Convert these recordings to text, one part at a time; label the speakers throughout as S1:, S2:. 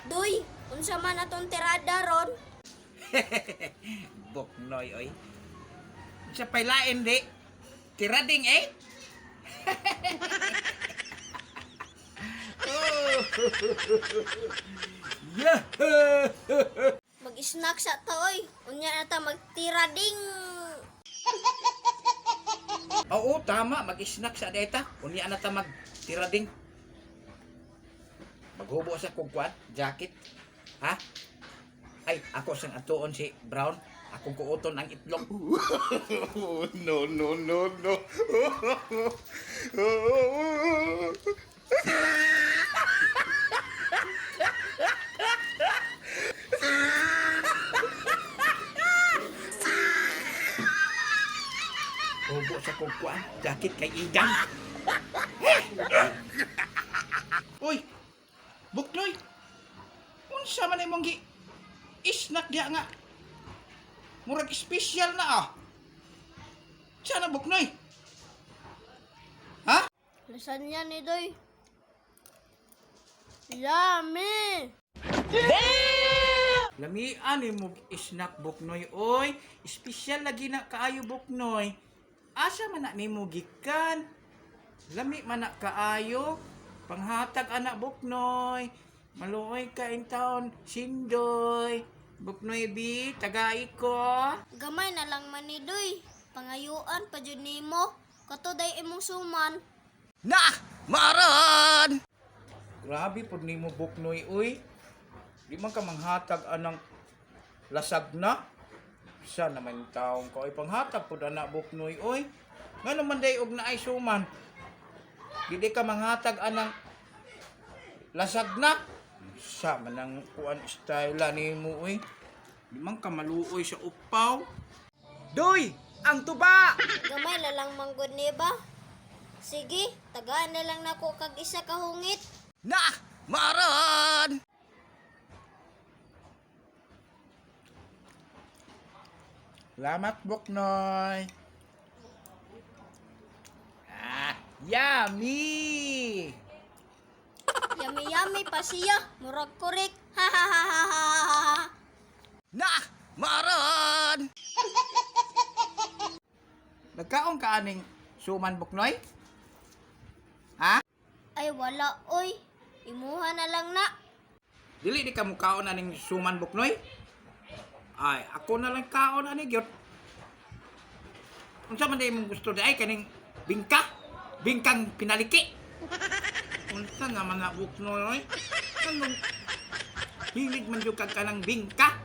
S1: Doy, unsa man atong tirada ron?
S2: Buknoy oy. Sa pailain di. Tirading eh. Oh. Yeah.
S1: Mag-snack sa ta oy. Unya na ta magtirading.
S2: Oo, tama. Mag-snack sa deta. Unya na ta magtirading. Maghubo sa kong kwan, jacket. Ha? Ay, ako sang atuon si Brown. Akong kuoton ang itlog.
S3: No, no, no, no.
S2: Hubo sa kong kwan, jacket kay Igan. Uy, Buknoy. Unsa man imong gi isnak diha nga? Murag special na ah. Sana Buknoy? Ha?
S1: Lasagna ni Doy. Yummy!
S2: Lamian ni mo snack Buknoy oy. Special lagi na kaayo Buknoy. Asa man na nimo gikan? Lami man na kaayo. Panghatag anak Buknoy. Maluoy ka in town, Sindoy. Buknoy B, tagay ko.
S1: Gamay na lang man ni Doy. Pangayuan pa jud nimo. Kato day imong suman.
S2: Na! Maran! Grabe pud nimo Buknoy oy. Di man ka manghatag anang lasag na. Sa naman taong ko ay panghatag pud ana Buknoy oy. Ngano man day og naay suman. Di di ka manghatag anang lasag na. Sa man ang kuan style nimo oy. Di man ka maluoy sa upaw. Doy, ang tuba!
S1: Gamay na lang manggod ni ba? Sige, tagaan na lang nako kag isa ka hungit.
S2: Na! Maran! Salamat, Buknoy. Ah, yummy!
S1: Yummy yummy pa siya. Murag kurik. Ha ha ha ha ha ha.
S2: Na! Maran! Nagkaon ka aning suman, Buknoy? Ha?
S1: Ay wala oy. Imuha na lang na.
S2: Dili di ka mukaon aning suman, Buknoy? Ay, ako na lang kaon ani gyud. Unsa man day imong gusto di ay kaning bingka? Bingkang pinaliki. Unsa naman na Buknoy oy? Anong hilig man jud kag kanang bingka?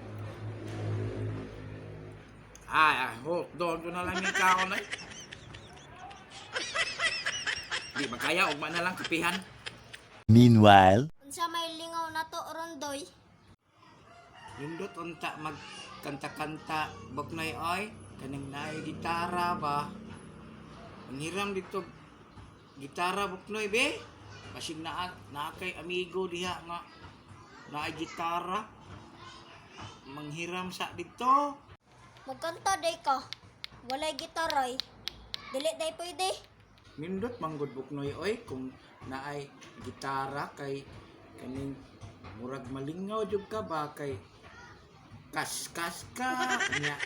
S2: Ay, ay, ho, doon ko na lang yung kaon ay. Di ba kaya ugma na lang kapihan?
S4: Meanwhile,
S1: Unsa may lingaw na to ron Doy?
S2: Nindot unta magkanta-kanta Buknoy oy, kaning naay gitara ba? Manghiram dito gitara Buknoy be. Basig naa naa kay amigo diha nga naay gitara. Manghiram sa dito.
S1: Magkanta day ka. Walay gitaray. Dili day pwede.
S2: Nindot manggod Buknoy oy kung naay gitara kay kaning murag malingaw jud ka ba kay kaskas ka nya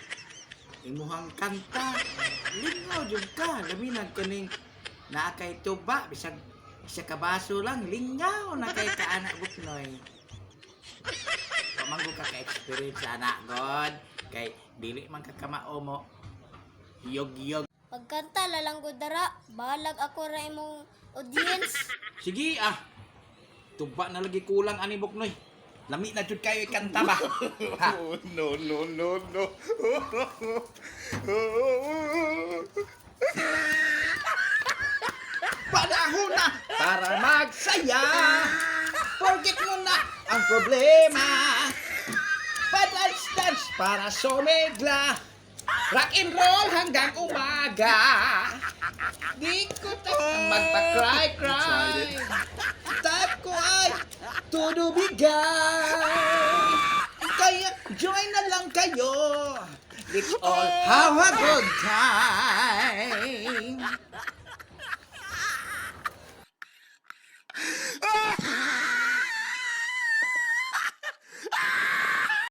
S2: imuhang kanta lingaw jud ka labi na kaning naa kay tuba bisag isa ka baso lang lingaw na kay ka ana Buknoy. Pamanggo ka ka experience ana god kay dili man ka kamao mo yog-yog.
S1: Pagkanta lalang gud dara, balag ako ra imong audience.
S2: Sige ah. Tuba na lagi kulang ani Buknoy. Lami na jud kayo ikanta ba? Ha?
S3: No, no, no, no.
S2: Panahon na para magsaya. Forget mo na ang problema. Pa-dance dance para sumigla. Rock and roll hanggang umaga. Di ko ta magpa-cry cry. Type ko ay todo bigay. Kaya join na lang kayo. Let's all have a good time.